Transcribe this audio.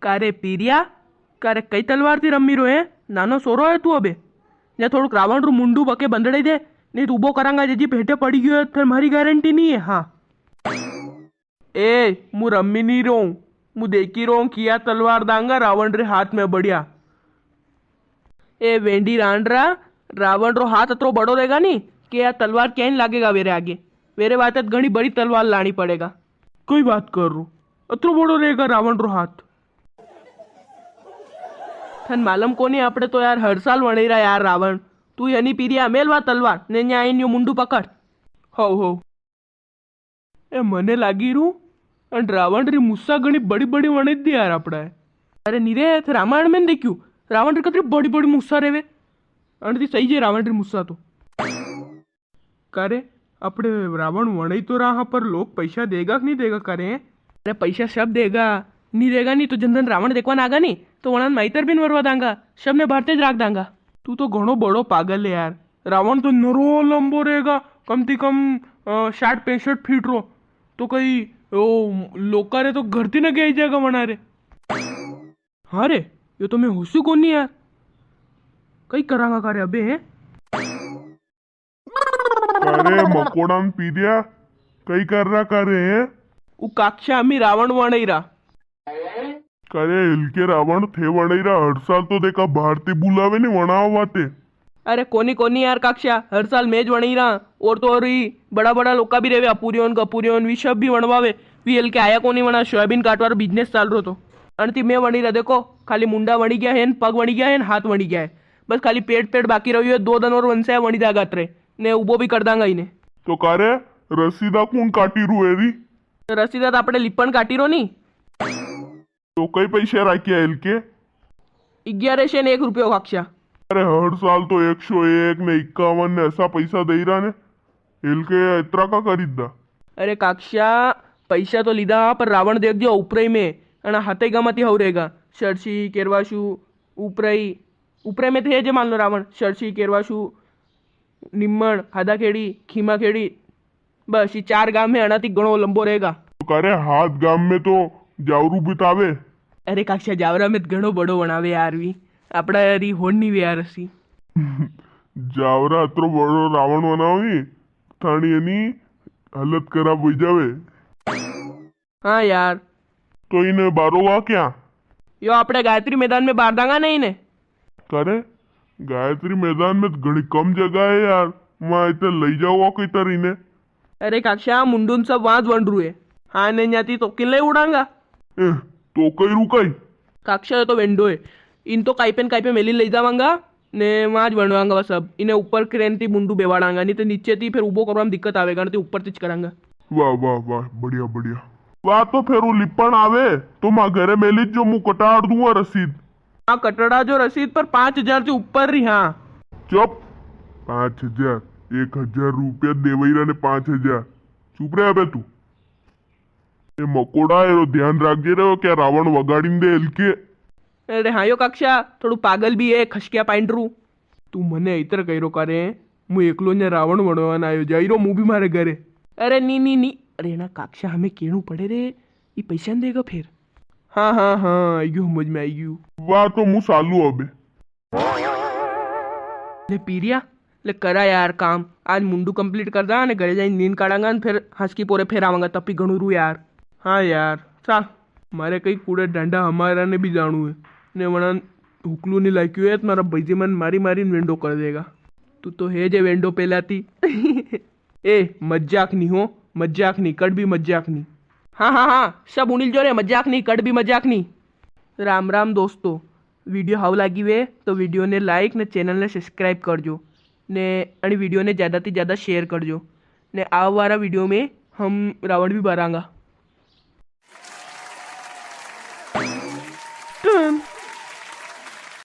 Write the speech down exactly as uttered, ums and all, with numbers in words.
का रे पीरिया, का रे कई तलवार थी रमी रो है? नानो सोरो है तू अबे। ने थोड़ुक रावण रू मुंडू बके बंदड़ाई दे, नी तो उबो करांगा जे जी भेटे पड़ी गयो है, फिर मारी गारंटी नी है। हाँ। ए, मु रमी नी रो, मु देखी रो किया तलवार दांगा रावण रे हाथ में बढ़िया। ए वेंडी रांडरा, रावण रो हाथ अतरो बड़ो रहेगा नी कि या तलवार क्या ही लागेगा वेरे आगे। वेरे वाते घणी बड़ी तलवार लानी पड़ेगा। कोई बात कर रो, अतरो बड़ो रहेगा रावण रो हाथ। थन मालूम कोनी, आपड़े तो यार हर साल वणई रा यार रावण। तू यनी पीरिया मेल वा तलवार, ने न्या आईन यो मुंडू पकड़। हो, हो। ए, मने लागी रू, अन रावण री मूसा घणी बड़ी बड़ी वणई दी यार आपड़ा है। अरे नी रे, थे रामायण में नी देख्यू, रावण री कतरी बड़ी बड़ी मूसा रेवे। अन ती सही जे रावण री मूसा तो। का रे, आपड़े रावण वणई तो रहा, पर लोग पैसा देगा कि नी देगा का रे? अरे पैसा सब देगा, नी देगा नी तो जन जन रावण देखवा ना आगा नी, तो वणन माइतर भी नी वरवा दांगा, सबने भारते ज राख दांगा। तू तो घणो बड़ो पागल है यार। रावण तो नरो लंबो रहेगा, कम ती कम, अ, साठ पैंसठ फीट रो। तो कई, ओ, लोका रे तो घरती न गई जाएगा वणा रे। हाँ रे, यो तो मैं होसू कोनी यार। कई करांगा का रे अबे, हैं? अरे मकोड़ा न पीरिया, कई कर रहा का रे हैं? उ काक्षा, अमी रावण वणई रा। का रे हिलके रावण थे वणई रा, हर साल तो देखा भारती बुलावे नी वणावा वाते। अरे कोनी कोनी यार काक्षा, हर साल मैं ज वणई रा। और तो और ई बड़ा बड़ा लोका भी रेवे, अपुरियोन गपुरियोन, वी सब भी वणवावे। वी हिलके आया कोनी वणा, सोयाबीन काटवा रो business चाल रो तो। अणती मैं वणई रा, देखो खाली मुंडा वणी गया है, पग वणी गया है, हाथ वणी गया है। बस खाली पेट पेट बाकी रह्यो है, दो दन और वंशा है वणी जागा अतरे। ने उबो भी कर दांगा इने। तो का रे रसीदा कुण काटी रू है री? रसीदा तो आपणे लिपण काटी रो नी। तो कई पैसा राखिया हिलके? ग्यारह सौ ने एक रुपयो काक्षा। अरे हर साल तो एक सौ एक ने इक्यावन ने ऐसा पैसा दई रा ने, हिलके इतरा का खरीददा? अरे काक्षा, पैसा तो लीधा, पर रावण देख जो उपरई में, अणा हाथे गामाती हव रहेगा, सरसी, केरवासू, उपरई, उपरई में थे जे मान लो रावण, सरसी, केरवासू, निम्मण, हादाखेड़ी, खीमाखेड़ी, बस ई चार गाम है, अणाती घणो लंबो रहेगा। तो का रे हाथ गाम में तो जावरू भी तावे। अरे काक्षा, जावरा में तो घणो बड़ो वणावे यार वी, आपड़ा री होड़ नी वे यार असी। जावरा अतरो बड़ो रावण वणावी, थानी एनी हालत खराब हो जावे। हाँ यार। तो इने बारोगा क्या? यो आपणे गायत्री मैदान में बार दांगा नी इने। का रे, गायत्री मैदान में तो घणी कम जगह है यार, वहां इतने लई जाओगा कई तर इने? अरे काक्षा, मुंडून सब वहां ज वण रू है। हाँ, ने न्याती तो किले उड़ांगा। ए, तो कई रुकाई? काक्षा, यो तो वेंडो है, इन तो काई पे न काई पे मेली लई जावांगा। ने वां ज वणवांगा बस। अब इने ऊपर क्रेन ती मुंडू बेवाड़ांगा, नी तो नीचे ती फिर उबो करवा में दिक्कत आवेगा, नी तो ऊपर ती ज करांगा। वाह, वाह, वाह, बढ़िया, बढ़िया। वाह, तो फिर वो लिपण आवे, तो मां घरे मेली जो, मु कटाड़ दूंगा रसीद। हाँ, कटड़ा जो रसीद, पर पाँच हजार से ऊपर री, हाँ। चुप, पाँच हजार, एक हजार रुपया देवईरा ने पाँच हजार। चुप रे अबे तू। ए मकोड़ा, एरो ध्यान राखजे रे, क्या रावण वगाड़ी न दे हल्के। अरे हाँ यो काक्षा, थोड़ू पागल भी है, खसकिया पाइंडरू। तू मने इतर कई रो का रे, मु एकलो ने रावण वणवान आयो, जाई रो मु भी मारे घरे। अरे नी, नी, नी, अरे ना काक्षा, हमें केणू पड़े रे, ई पैसा न देगा फिर। हाँ, हाँ, हाँ, आई गयो, समझ में आई गयो। वाह, तो मु सालू अबे। ले पीरिया, ले करा यार काम। आज मुंडू complete कर दा ने घरे जाई नींद काढ़ांगा ने फिर हंस की पोरे फेर आवांगा, तपी घणू रू यार। हाँ यार, चाल। मारे कई कूड़े डांडा हमारा ने भी जाणू है। ने वणा हुकलू नी लाक्यू है, तो मारा भाईजी मन मारी मारी ने वेंडो कर देगा। तू तो है जे वेंडो पेला ती। ए, मजाक नी हो, मजाक नी, कड़ भी मजाक नी। हाँ, हाँ, हाँ, सब उणिल जो रे, मजाक नी, कड़ भी मजाक नी। राम राम दोस्तों, video हाउ लागी वे तो video ने like ने channel ने subscribe करजो, ने अणी video ने ज्यादा ती ज्यादा share करजो, ने आवा वाला video में हम रावण भी बारांगा।